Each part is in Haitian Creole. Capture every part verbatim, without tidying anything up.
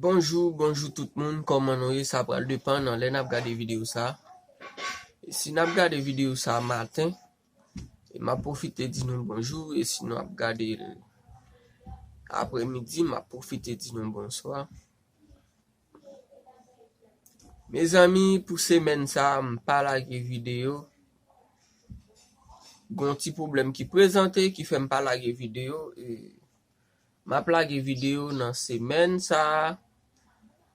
Bonjou, bonjou tout moun, kòman nou ye? Sa pral depann nan lè n ap gade videyo sa. E si n ap gade videyo sa maten, e m ap pwofite di nou bonjou, e si nou ap gade l apremidi, m ap pwofite di nou bonswa. Mezanmi, pou semèn sa, m pa lage videyo. Gon ti pwoblèm ki prezante, ki fè m pa lage videyo. E m ap lage videyo nan semèn sa a.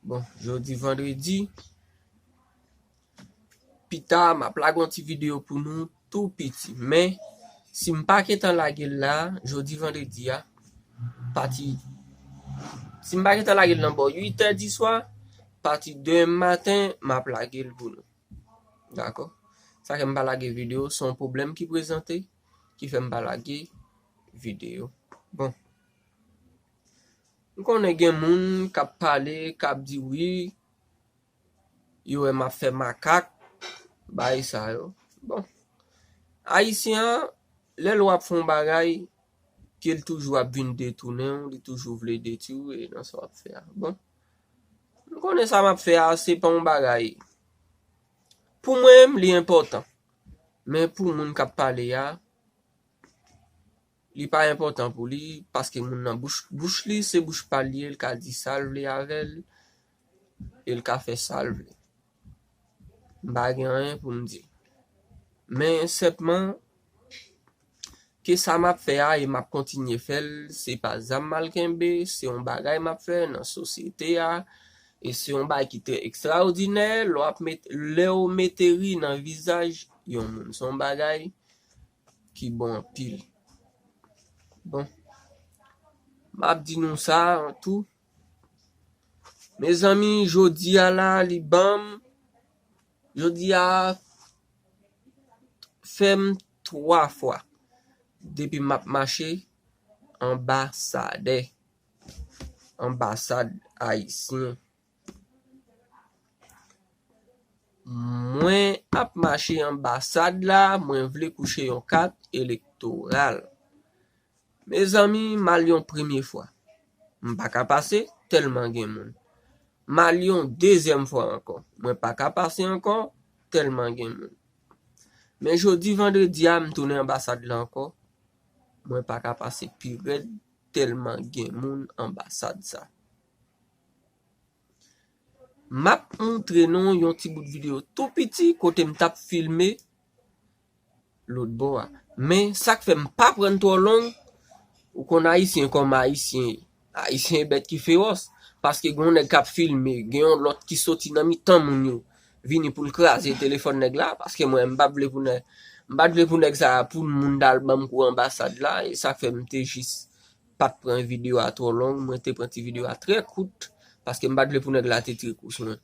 Bon, jodi vandredi. Pita, m ap lage yon ti videyo pou nou tou piti. Men, si m pa gentan lage l la, jodi vandredi a, pati, si m pa gentan lage l nan bò uit è di swa, pati demen maten, m ap lage l pou nou. Dakò? Sa fè m pa lage videyo, se yon pwoblèm ki prezante, ki fè m pa lage videyo. Bon. M konnen gen moun k ap pale, k ap di wi, yo wè m ap fè makak, bagay sa yo. Bon. Ayisyen an, lè l wè w ap fè yon bagay, ke l toujou ap vin detounen w, li toujou vle detwi w e nan sa w ap fè a. Bon. M konnen sa m ap fè a, se pa yon bagay. Pou mwen menm, li enpòtan. Men pou moun k ap pale a, li pa enpòtan pou li, paske moun nan bouch, bouch li, se bouch pa l ye, l ka di sa l vle avè l, e l ka fè sa l vle. M pa gen anyen pou m di. Men senpman, ke sa m ap fè a, e m ap kontinye fè l, se pa zam m al kenbe, se yon bagay m ap fè nan sosyete a, e se yon bagay ki trè ekstraòdinè, lè w ap met, lè w mete ri nan vizaj yon moun. Se yon bagay ki bon anpil. Bon. M ap di nou sa tou. Mezanmi, jodi a la, li ban m, jodi a fè m twa fwa depi m ap mache anbasadè, anbasad ayisyen. Mwen ap mache anbasad la, mwen vle kouche yon kat elektoral. Mezanmi, m al yon premye fwa. M pa ka pase, tèlman gen moun. M al yon dezyèm fwa ankò. Mwen pa ka pase ankò, tèlman gen moun. Men jodi vandredi a, m tounen anbasad la ankò. Mwen pa ka pase pi rèd, tèlman gen moun anbasad sa. M ap montre nou yon ti bout videyo tou piti kote m t ap filme lòt bò a. Men sa k fè m pa pran twò long, ou konn Ayisyen kòman Ayisyen ye. Ayisyen bèt ki fewòs. Paske gen yon nèg k ap filme, gen yon lòt ki soti nan mitan moun yo, vini pou l kraze telefòn nèg la, paske mwen, m pa t vle pou nèg, m pa t vle pou nèg sa a, pou moun t al ban m kou anbasad la, e sa k fè m te jis pa t pran videyo a twò long, mwen te pran ti videyo a trè kout, paske m pa t vle pou nèg la te tire kou sou mwen.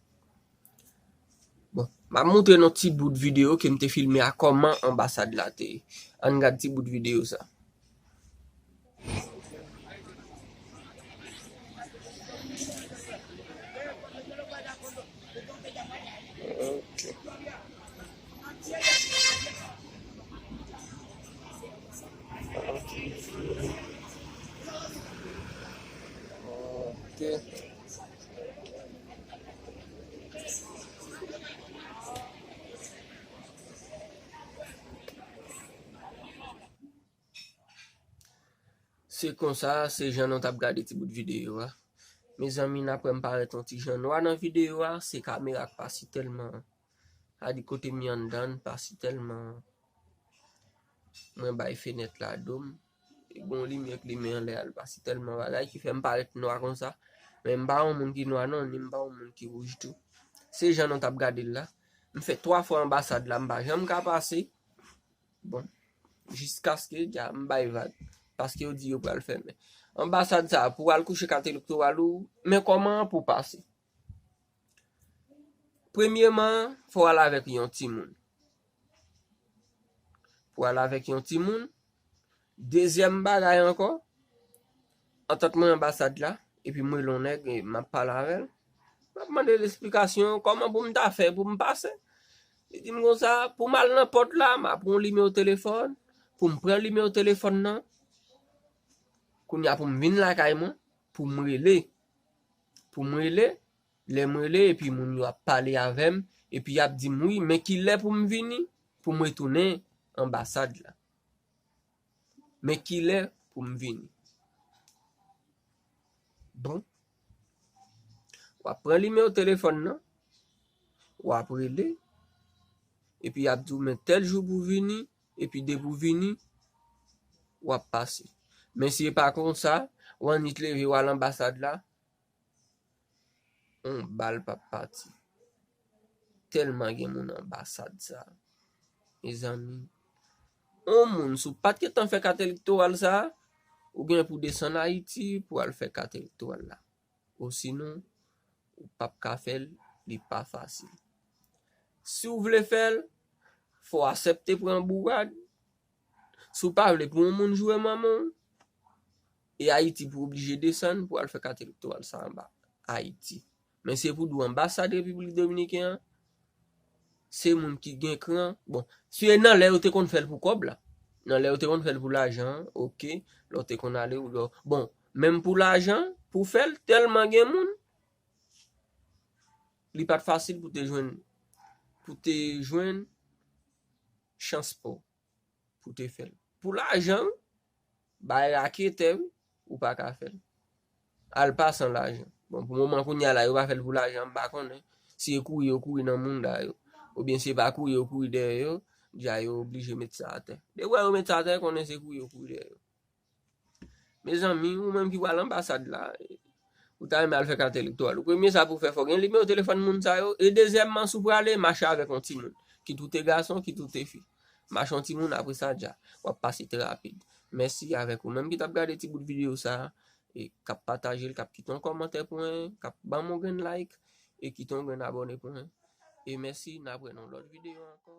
Bon, m ap montre nou ti bout videyo ke m te filme a kòman anbasad la te ye. Ann gad ti bout videyo sa. Ok. Ok. Se konsa, se jan nou t ap gade ti bout videyo a. Mezanmi, n ap wè m parèt yon ti jan nwa nan videyo a, se kamera k pa si tèlman, sa di kote m ye anndan, pa si tèlman mwen bay fenèt la do m. Gon limyè k limen anlè a, l pa si tèlman bagay ki fè m parèt nwa konsa. Men m pa yon moun ki nwa non, ni m pa yon moun ki wouj tou. Se jan nou t ap gade l la. M fè twa fwa anbasad la, m pa janm ka pase. Bon, jiskaske dja m bay vag, paske yo di yo pral fèmen. Anbasad sa a, pou w al kouche kat elektoral ou, men kòman pou w pase? Premyeman, fò w al avèk yon timoun. Pou w al avèk yon timoun. Dezyèm bagay ankò, antant mwen anbasad la, epi m rele yon nèg, e m ap pale avè l. M ap mande l esplikasyon, kòman pou m ta fè pou m pase. Li di m konsa, pou m al nan pòt la, m ap pran yon nimewo telefòn, pou m pran nimewo telefòn nan, kounye a pou m vin lakay mwen, pou m rele. pou m rele, lè m rele, epi moun yo ap pale avè m, epi y ap di m, wi, men kilè pou m vini, pou m retounen anbasad la. Men kilè pou m vini. Bon. W ap pran nimewo telefòn nan, w ap rele, epi y ap di w, men tèl jou pou vini, epi depi w vini, w ap pase. Men si e pa konsa, w annik leve, w al anbasad la, yon bal p ap pati. Tèlman gen moun anbasad sa. Mezanmi, yon moun, si w pa t gentan fè kat elektoral sa, ou gen pou desann Ayiti pou al fè kat elektoral la. Osinon, ou p ap ka fè l, li pa fasil. Si w vle fè l, fò w aksepte pran bourad. Si w pa vle pou yon moun joure manman w, e Ayiti pou oblije desann pou al fè kat elektoral sa anba Ayiti. Men se pou di w anbasad Repiblik Dominiken an, se moun ki gen kran. Bon, si e nan lè yo te konn fè l pou kòb la, nan lè yo te konn fè l pou lajan, oke, lè w te konn ale ou lè w, bon, menm pou lajan, pou fè l, tèlman gen moun, li pa t fasil pou te jwenn, pou te jwenn chans pa w, pou te fè l. Pou lajan, wi, bay raketè, wi, ou pa ka fè l. Al pa san lajan. Bon, pou moman kounye a la, yo pa fè l pou lajan, m pa konnen. Si e kouri yo kouri nan moun da yo, oubyen si e pa kouri yo kouri dèyè yo, dja yo oblije met sa atè. Depi w wè yo met sa atè, konnen se kouri yo kouri dèyè yo. Mezanmi, ou menm ki pral anbasad la, ou ta renmen al fè kat elektoral ou, premye sa pou w fè, fò w gen nimewo telefòn moun sa yo. E dezyèmman, si w prale, mache avèk yon timoun. Kit ou te gason, kit ou te fi. Mache yon timoun, apre sa, dja, w ap pase trè rapid. Mèsi avèk ou menm ki t ap gade ti bout videyo sa a, e k ap pataje l, k ap kite yon kòmantè pou mwen, k ap ban m yon grenn like, e kite yon grenn abòne pou mwen. E mèsi, n ap wè nan lòt videyo ankò.